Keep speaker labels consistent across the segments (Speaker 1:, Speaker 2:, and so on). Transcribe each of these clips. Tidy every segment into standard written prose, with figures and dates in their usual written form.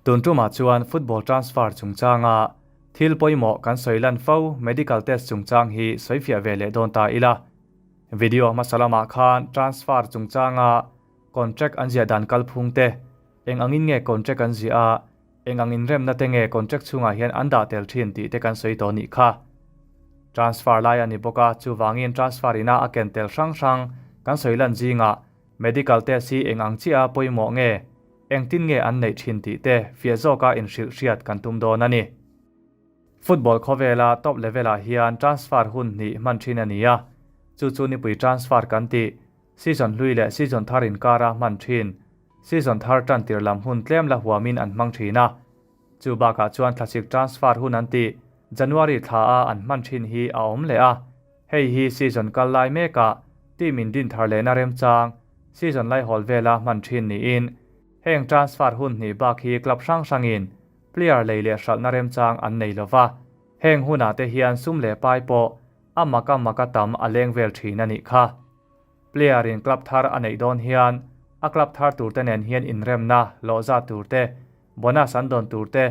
Speaker 1: Tun tumah chuan football transfer chungchanga thil pawimawh kan sawi lan fo medical test chungchang hi sawi fiah ve leh dawn ta ila. Video hmasa lamah khan transfer chungchanga contract an ziah dan kalphung te, eng angin nge contract an ziah a, eng ang inremna te nge contract chhungah hian an dah tel thin tih te kan sawi tawh nih kha. Transfer lai a ni bawk a, chuvangin transfer ina a ken tel hrang hrang kan sawi lan zingah medical test hi eng ang chiah a pawimawh nge, engtin nge an neih thin tih te fiah zawka inhrilh hriat kan tum dawn a ni. Football khawvela top level-ah hian transfer hun hnih hman thin a ni a, chu chu nipui transfer kan tih, season hlui leh season thar inkara hman thin, season thar tan tir lam hun tlem la huamin an hmang thin a. Chu bakah chuan thlasik transfer hun an tih, January thla a an hman thin hi a awm leh a. Hei hi season kal lai mekah team in din thar lehna remchang, season laihawl vela hman thin niin, heng transfer hun hnih bak hi club hrang hrangin player lei leh hralhna remchang an nei lova, heng hunah te hian sum leh pai pawh a maka maka tam a leng vel thin a nih kha. Player in club thar a neih dawn hian a club thar tur te nen hian inremna, hlawhzat tur te, bonus an dawn tur te,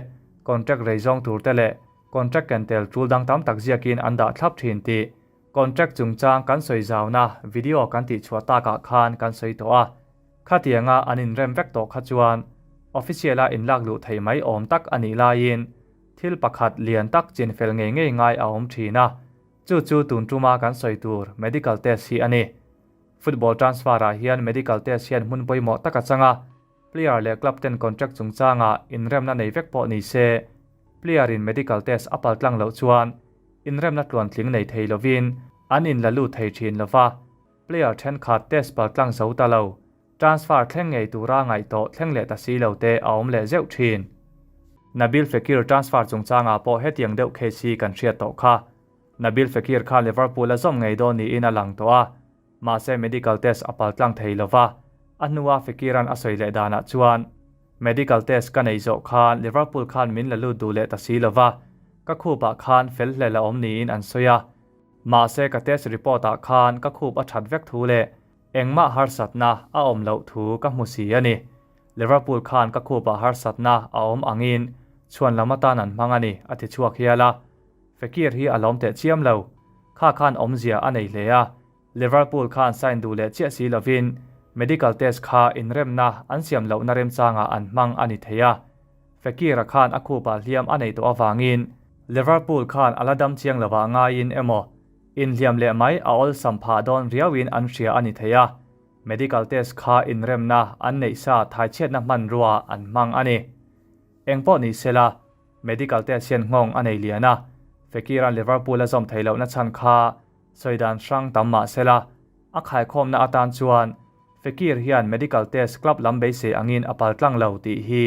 Speaker 1: contract rei zawng tur te leh contract ken tel tul dang tam tak ziakin an dah thlap thin tih contract chungchang kan sawi zauna video kan tih chhuah takah khan kan sawi tawh a. Khatianga an inrem vek tawh kha chuan official-a inlak luh theih mai awm tak a nih laiin thil pakhat lian tak chinfel ngei ngei ngai a awm thin a, chu chu tun tuma kan sawi tur medical test hi a ni. Football transfer-ah hian medical test hian hmun pawimawh tak a chang a, player leh club ten contract chungchanga inremna nei vek pawh ni se, player-in medical test a paltlang loh chuan inremna tluantling nei thei lovin an inla lut thei thin lova. Player thenkhat test paltlang zo ta lo, transfer thleng ngei tura ngaih tawh thleng leh ta si lo te a awm leh zeuh thin. Nabil Fekir transfer chungchangah pawh hetiang deuh case hi kan hriat tawh kha. Nabil Fekir kha Liverpool a zawm ngei dawn niin a lang tawh a, mahse medical test a paltlang thei lo va, a hnua Fekir-a'n a sawi leh danah chuan, Medical test ka neih zawh khan Liverpool khan min la lut duh leh ta si lo va, ka khupah khan fel hlel a awm niin an sawi a. Mahse ka test report ah khan ka khup a that vek thu leh engmah harsatna a awm loh thu ka hmu si a ni. Liverpool khan ka khup ah harsatna a awm angin chhuan lam atan an hmang a ni a ti chhuak hial a. Fekir hi a lawm teh chiam lo. Kha khan awmzia a nei hle a. Liverpool khan sign duh leh chiah si lovin medical test kha inremna an siam lohna remchangah an hmang a ni thei a. Fekir-a khan a khupah hliam a neih tawh avangin Liverpool khan a la dam chiang lovah ngaiin emaw inhliam leh mai a awlsam phah dawn riauin an hria a ni thei a, medical test kha inremna an neih sa thaichhiatna hmanrua an hmang a ni. Engpawh ni sela, medical test hian nghawng a nei lian a, Fekir-a'n Liverpool a zawm theih lohna chhan kha sawi dan hrang tam mah sela, a khaikhawmna atan chuan Fekir hian medical test club lam beisei angin a paltlang lo tih hi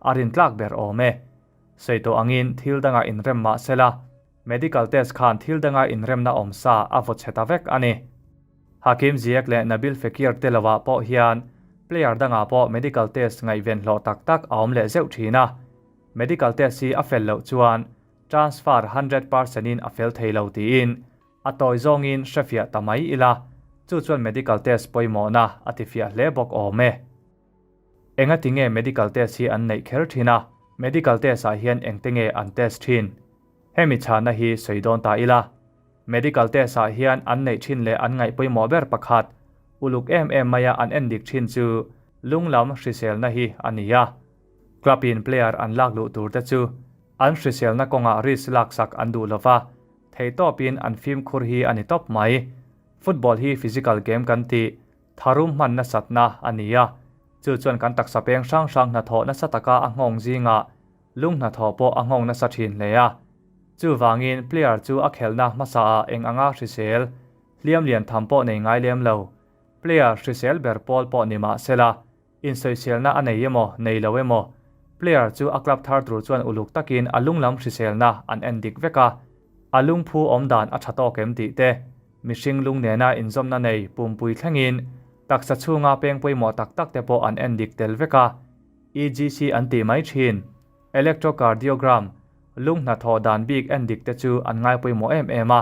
Speaker 1: a rintlak ber awm e. Sawi tawh angin thil danga inrem mah sela, medical test khan thil danga inremna awm sa a vaw chhe ta vek a ni. Hakim Ziyech leh Nabil Fekir te lovah pawh hian player dangah pawh medical test ngaihven hlawh tak tak a awm leh zeuh thin a. Medical test hi a fel loh chuan transfer 100% in a fel thei lo tiin A tawi zawngin hrefiah ta mai ila, chu chuan medical test pawimawhna a tifiah hle bawk awm e. Engati nge medical test hi an neih kher thin a, medical test ah hian engte nge an test thin? Hemi chhana hi sawi dawn ta ila. Medical test ah hian an neih thin leh an ngaih pawimawh ber pakhat, uluk em em maia an endik thin chu lung lam hriselna hi a ni a. Club in player an lak luh tur te chu an hriselna kawngah risk laksak an duh lova, Theihtawpin an fimkhur hi a ni tawp mai. Football hi physical game kan tih, tharum hman nasatna a ni a. Chu chuan kan taksa peng hrang hrang hnathawh nasa taka a nghawng zingah lung hnathawh pawh a nghawng nasa thin hle a. Chuvangin player chu a khelhna hmasaah eng anga hrisel, hliam lian tham pawh nei ngai lem lo. Player hrisel ber pawl pawh ni mah sela, Insawiselna a nei emaw, nei lo emaw, player chu a club thar tur chuan uluk takin a lunglam hriselna an en dik vek a, a lungphu awm dan a tha tawk em tih te, mihring lung nena inzawmna nei pumpui thlengin taksa chhunga peng pawimawh tak tak te pawh an en dik tel vek a, EGC an tih mai thin. Electrocardiogram, lung hnathawh dan bik en dik te chu an ngai pawimawh em em a.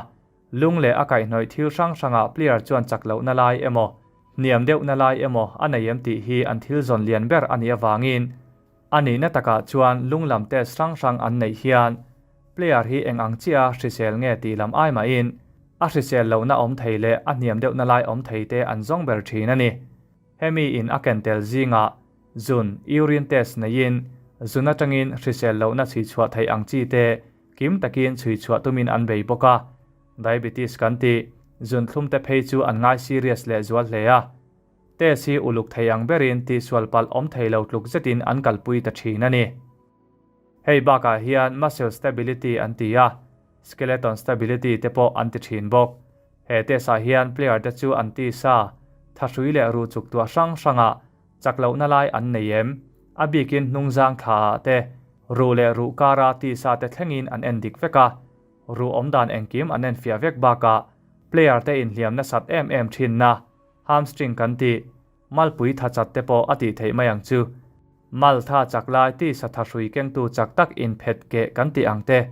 Speaker 1: Lung leh a kaihhnawih thil hrang hrangah player chuan chak lohna lai emaw, hniam deuhna lai emaw a nei em tih hi an thil zawn lian ber a nih avangin A nihna takah chuan lung lam test hrang hrang an neih hian player hi eng ang chiah a hrisel nge tih lam ai mahin a hrisel lohna awm thei leh a hniam deuhna lai awm thei te an zawng ber thin a ni. Hemi in a ken tel zingah zun, urine test, neiin zun atangin hrisel lohna chhui chhuah theih ang chi te kim takin chhui chhuah tumin an bei bawk a. Diabetes kan tih, zun thlum te phei chu an ngai serious leh zual hle a. Test hi uluk thei ang berin tihsual palh awm thei lo tluk zetin an kalpui ta thin a ni. Hei bakah hian muscle stability an ti a, skeleton stability te pawh an ti thin bawk. He test ah hian player te chu an tisa, thahrui leh ruh chuk tuah hrang hrangah chak lohna lai an nei em? A bikin hnungzang thla ah te, ruh leh ruh kara tisa te thlengin an en dik vek a. Ruh awmdan engkim an enfiah vek bakah player te inhliam nasat em em thinna Hamstring kan tih, malpui tha chat te pawh a tih theih mai ang chu. Mal tha chak lai tisa tha hrui kengtu chak tak inphet keh kan tih ang te,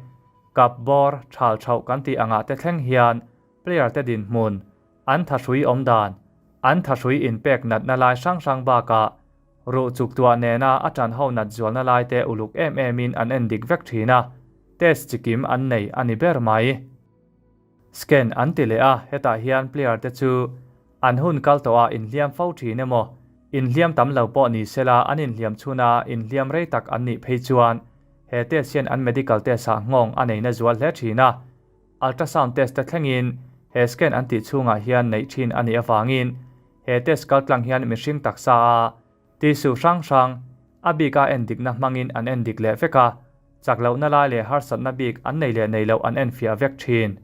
Speaker 1: kap bawr, thal thauh kan tih angah te thleng hian player te dinhmun, an tha hrui awm dan, an tha hrui inpek natna lai hrang hrang bakah ruh chuk tuah nena a tan ho nat zualna lai te uluk em emin an en dik vek thin a, test chikim an nei a ni ber mai. Scan an ti leh a, hetah hian player te chu an hun kal tawh ah inhliam fo thin emaw, inhliam tam lo pawh ni sela an inhliam chhun a inhliam rei tak an nih phei chuan he test hian an medical test ah nghawng a nei na zual hle thin a. Ultrasound test te thlengin he scan an tih chhungah hian neih thin a nih avangin he test kaltlang hian mihring taksa a Tissue hrang hrang, a bika endikna hmangin an endik leh vek a, chak lohna lai leh harsatna bik an nei leh nei loh an enfiah vek thin.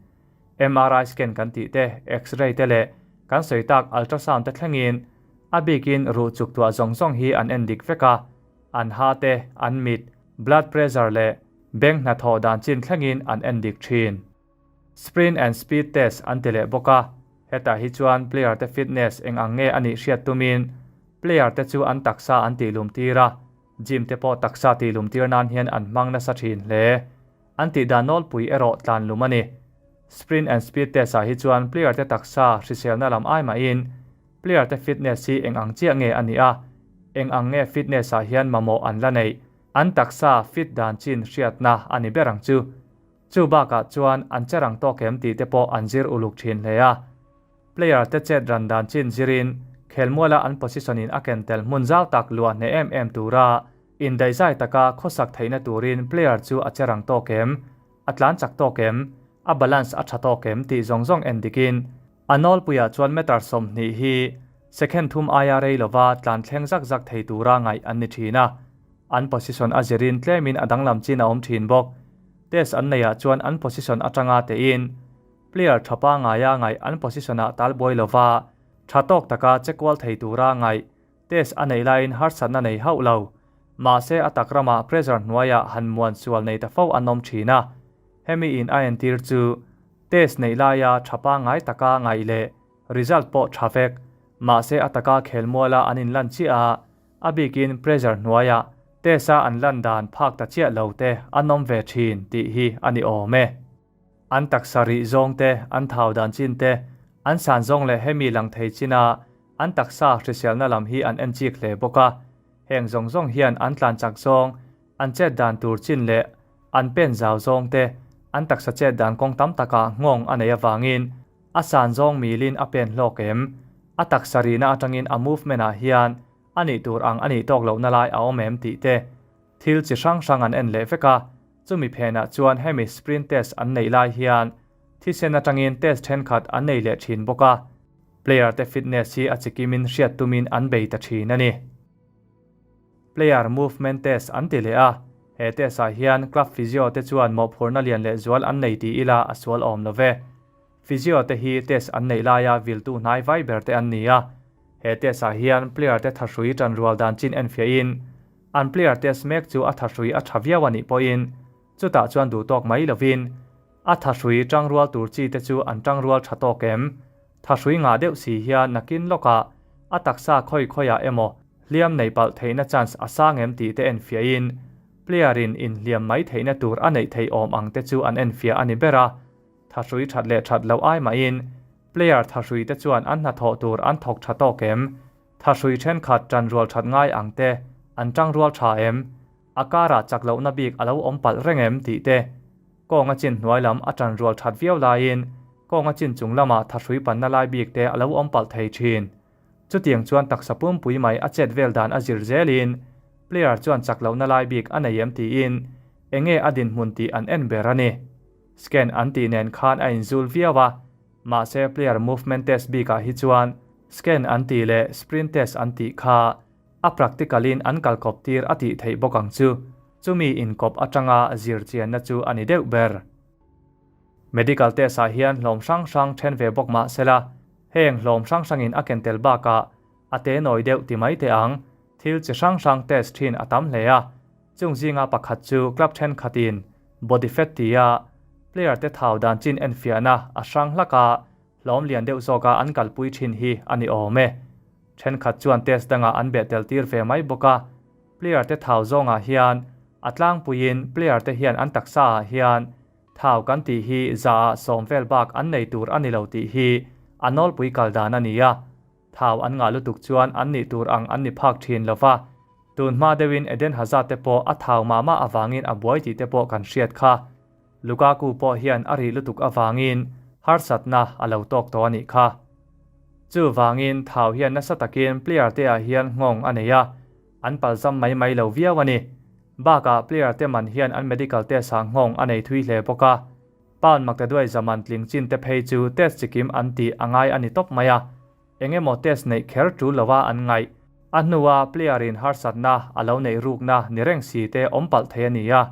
Speaker 1: MRI scan kan tih te, X-ray te leh kan sawi tak ultrasound te thlengin a bikin ruh chuk tuah zawng zawng hi an endik vek a, an ha te, an mit, blood pressure leh beng hnathawh dan chin thlengin an endik thin. Sprint and speed test an ti leh bawk a, hetah hi chuan player te fitness eng ang nge a nih hriat tumin player te chu an taksa an tihlum tir a, gym te pawh taksa tihlum tir nan hian an hmang nasa thin hle. An tih dan nawlpui erawh tlan lum a ni. Sprint and speed test ah hi chuan player te taksa hriselna lam ai mahin player te fitness hi eng ang chiah nge a nih a, eng ang nge fitness ah hian mamawh an la neih, an taksa fit dan chin hriatna a ni ber ang chu. Chu bakah chuan an che rang tawk em tih te pawh an zir uluk thin hle a. Player te chet ran dan chin zirin khelmuala an position in a ken tel hmun zau tak luah hneh em em tura indaihzai taka khawsak theihna turin player chu a che rang tawk em, a tlan chak tawk em, a balance a tha tawk em tih zawng zawng en dikin a nawlpuiah chuan meter 20 hi second thum aia rei lova tlan thleng zak zak thei tura ngaih an ni thin a. An position a zirin tlemin a danglam chin a awm thin bawk. Test an neihah chuan an position atanga tein player tha pangaia ngaih an position ah talbuai lova tha tawk taka che kual thei tura ngaih test a neih laiin harsatna nei hauh lo. Mahse a tak ramah pressure hnuaiah han muan sual nei ta fo an awm thin a. Hemi in a entir chu test neih laia tha pangai taka ngaih leh result pawh tha vek. Mahse a taka khelmuala an inlan chiah a, A bikin pressure hnuaiah test-a an lan dan phak ta chiah lo te an awm ve thin tih hi a ni awm e. An taksa rih zawng te, an thau dan chin te, an san zawng leh hemi lang thei china an taksa hriselna lam hi an en chik hle bawk a. Heng zawng zawng hian an tlan chak zawng, an chet dan tur chin leh an pen zau zawng te, an taksa chet dan kawng tam takah nghawng a neih avangin A san zawng milin a pen hlawk em? A taksa rihna atangin a movement ah hian a nih tur ang a nih tawk lohna lai a awm em tih te thil chi hrang hrang an en leh vek a, chumi phenah chuan hemi sprint test an neih lai hian thisen atangin test thenkhat an nei leh thin bawk a, player te fitness hi a chikimin hriat tumin an bei ta thin a ni. Player movement test an ti leh a, he test ah hian club physio te chuan mawhphurhna lian leh zual an nei ti ila a sual awm lo ve. Physio te hi test an neih laia viltu hnai vai ber te an ni a, he test ah hian player te thahrui tan rual dan chin enfiahin an player test mek chu a thahrui a tha viau a nih pawhin chutah chuan duhtawk mai lovin a thahrui tangrual tur chi te chu an tangrual tha tawk em? Thahrui ngah deuh si hian nakin lawkah a taksa khawi khawiah emaw hliam neih palh theihna chance a sang em tih te enfiahin player in inhliam mai theihna tur a neih theih awm ang te chu an enfiah a ni ber a. Thahrui that leh that loh ai mahin player thahrui te chuan an hnathawh tur an thawk tha tawk em? Thahrui thenkhat tanrual that ngai ang te an tangrual tha em? A karah chak lohna bik a lo awm palh reng em tih te, kawng a chin hnuai lam a ṭan rual ṭhat viau laiin kawng a chin chung lama thahrui panna lai bik te a lo awm palh thei ṭhin. Chutiang chuan taksa pumpui mai a chet vel dan a zir zelin player chuan chak lohna lai bik a nei em tiin enge a dinhmun tih an en ber a ni. Scan an tih nen khan a inzul viau a, mahse player movement test bikah hi chuan scan an tih leh sprint test an tih kha a practical in an kalkawp tir a tih theih bawk ang chu, chumi inkawp atanga zir chianna chu a ni deuh ber. Medical test ah hian hlawm hrang hrang then ve bawk mah sela, heng hlawm hrang hrangin a ken tel bakah a te nawi deuh ti mai teh ang, thil chi hrang hrang test thin a tam hle a, chung zinga pakhat chu club thenkhatin body fat tia player te thau dan chin enfiahna a hrang hlak a, hlawm lian deuh zawka an kalpui thin hi a ni awm e. Thenkhat chuan test dangah an beh tel tir ve mai bawk a, player te thau zawngah hian a tlangpuiin player te hian an taksa ah hian thau kan tih hi zaah sawm vel bak an nei tur a ni lo tih hi a nawlpui kal dan a ni a, thau an ngah lutuk chuan an nih tur ang an ni phak thin lo va, tun hma deuhin Eden Hazard te pawh a thau mah mah avangin a buai tih te pawh kan hriat kha. Lukaku pawh hian a rih lutuk avangin harsatna a lo tawk tawh a nih kha. Chuvangin thau hian nasa takin player te ah hian nghawng a nei a, an palzam mai mai lo viau a ni. Bakah player te man hian an medical test ah nghawng a nei thui hle bawk a. Pound Maktaduai zaman tling chin te phei chu test chikim an tih a ngai a ni tawp mai a. Eng emaw test neih kher tul lova an ngaih. A hnua player in harsatna a lo neih rukna ni reng si te awm palh thei a ni a.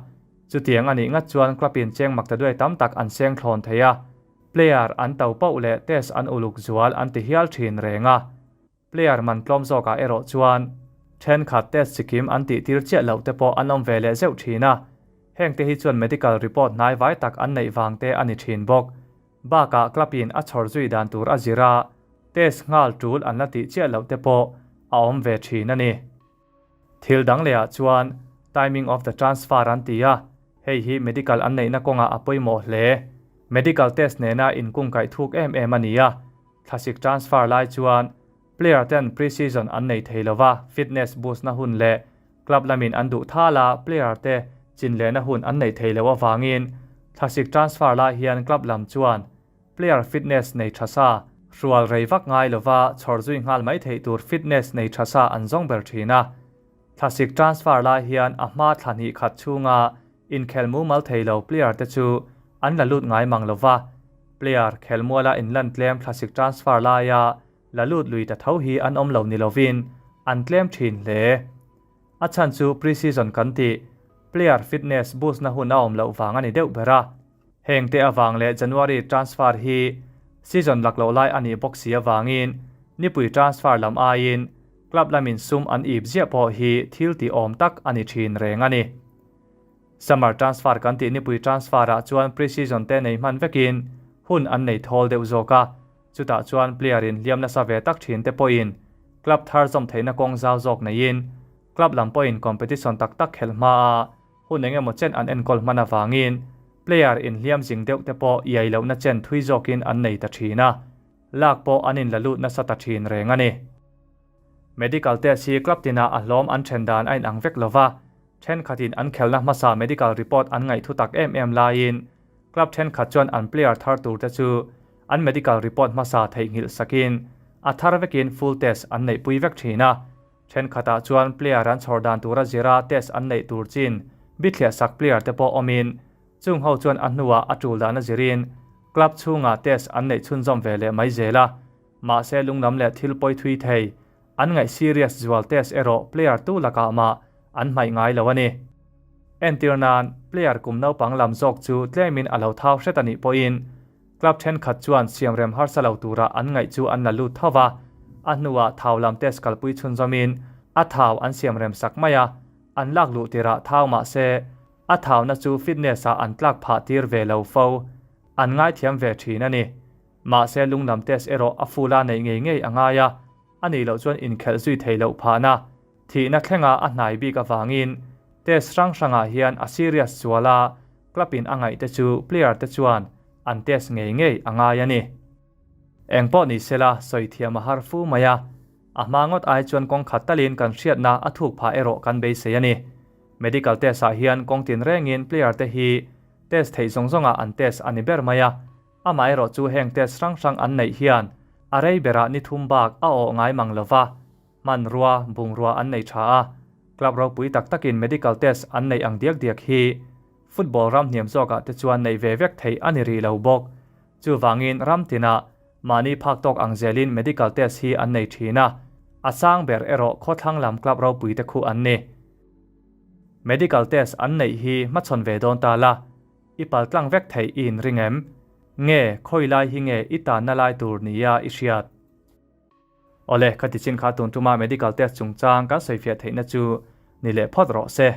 Speaker 1: Chutiang a nih ngat chuan club in cheng Maktaduai tam tak an seng thlawn thei a. Player an to pauh leh test an uluk zual an ti hial thin reng a. Player man tlawm zawkah erawh chuan thenkhat test chikim an tih tir chiah loh te pawh an awm ve leh zeuh thin a, heng te hi chuan medical report hnai vai tak an neih vang te a ni thin bawk. Bakah club in a chhawr zui dan tur a zir a, test nghal tul an la tih chiah loh te pawh a awm ve thin a ni. Thil dang lehah chuan timing of the transfer an ti a, hei hi medical an neihna kawngah a pawimawh hle. Medical test nena inkungkaih thuk em em a ni a, Thlasik transfer lai chuan player ten pre-season an nei thei lova, fitness boost na hun leh club lamin an duh thal a, player te chin lehna hun an neih thei loh avangin thlasik transfer lai hian club lam chuan player fitness nei tha sa, hrual rei vak ngai lova chhawr zui nghal mai theih tur fitness nei tha sa an zawng ber thin a. Thlasik transfer lai hian a hma thla hnih khat chhunga Inkhel mumal thei lo player te chu an la lut ngai mang lova, player khelmuala inlan tlem thlasik transfer laia la lut lui ta tho hi an awm lo ni lovin an tlem thin hle. A chhan chu pre-season kan tih, player fitness boost na hun a awm loh vang a ni deuh ber a. Heng te avang leh January transfer hi season lakloh lai a nih bawk si avangin nipui transfer lam aiin club lamin sum an ip ziah pawh hi thil tih awm tak a ni thin reng a ni. Summer transfer kan tih nipui transfer ah chuan pre-season te nei hman vekin hun an nei thawl deuh zawk a, chutah chuan player in hliam nasa ve tak thin te pawhin club thar zawm theihna kawng zau zawk neiin club lam pawhin competition tak tak khelh hma a hun eng emaw chen an enkawl hman avangin player in hliam zing deuh te pawh iai lohna chen thui zawkin an nei ta thin a, lak pawh an in la lut nasa ta thin reng a ni. Medical test hi club tinah a hlawm an then dan a inang vek lova, thenkhatin an khelna hmasa medical report an ngaih thu tak em em laiin club thenkhat chuan an player thar tur te chu an medical report hmasa theihnghilh sakin a thar vekin full test an neihpui vek thin a, thenkhatah chuan player an chhawr dan tura zira test an neih tur chin bithliah sak player te pawh awmin chung ho chuan a hnuah a tul dana zirin club chhungah test an neih chhunzawm ve leh mai zel a. Mahse lunglam leh thil pawi thui thei, an ngaih serious zual test erawh player tu lakah mah an hmaih ngai lo a ni. Entir nan, player kum naupang lam zawk chu tlemin a lo thau hret a nih pawhin club thenkhat chuan siamrem harsa lo tura an ngaih chu an la lut tho va, a hnuah thau lam test kalpui chhunzawmin a thau an siamrem sak mai a, an lak luh tirah thau mahse a thauna chu fitness ah an tlak phah tir ve lo fo, an ngaithiam ve thin a ni. Mahse lunglam test erawh a full a neih ngei ngei a ngai a, a nih loh chuan inkhelh zui thei loh phahna, thihna thlenga a hnai bik avangin test hrang hrangah hian a serious zual a, club in a ngaih te chu player te chuan an test ngei ngei a ngai a ni. Engpawh ni sela sawi thiam a har fu mai a, a hma ngawt ai chuan kawng khat talin kan hriatna a thuk phah erawh kan beisei a ni. Medical test ah hian kawng tinrengin player te hi test theih zawng zawngah an test a ni ber mai a. Amaherawhchu heng test hrang hrang an neih hian a rei berah ni thum bak a awh ngai mang lo va, hmanrua, bungrua an nei tha a. Club ropui tak takin medical test an neih ang diak diak hi football ram hniam zawkah te chuan neih ve vek theih a ni rih lo bawk. Chuvangin ram tinah mahni phak tawk ang zelin medical test hi an nei thin a, a sang ber erawh khawthlang lam club ropui te khu an ni. Medical test an neih hi hmachhawn ve dawn ta la, i pal tlang vek theih i inring em? Nge khawi lai hi nge i tanna lai tur nia i hriat? Awle, ka ti chin kha tun tuma medical test chungchang kan sawifiah theihna chu ni leh phawt rawh se.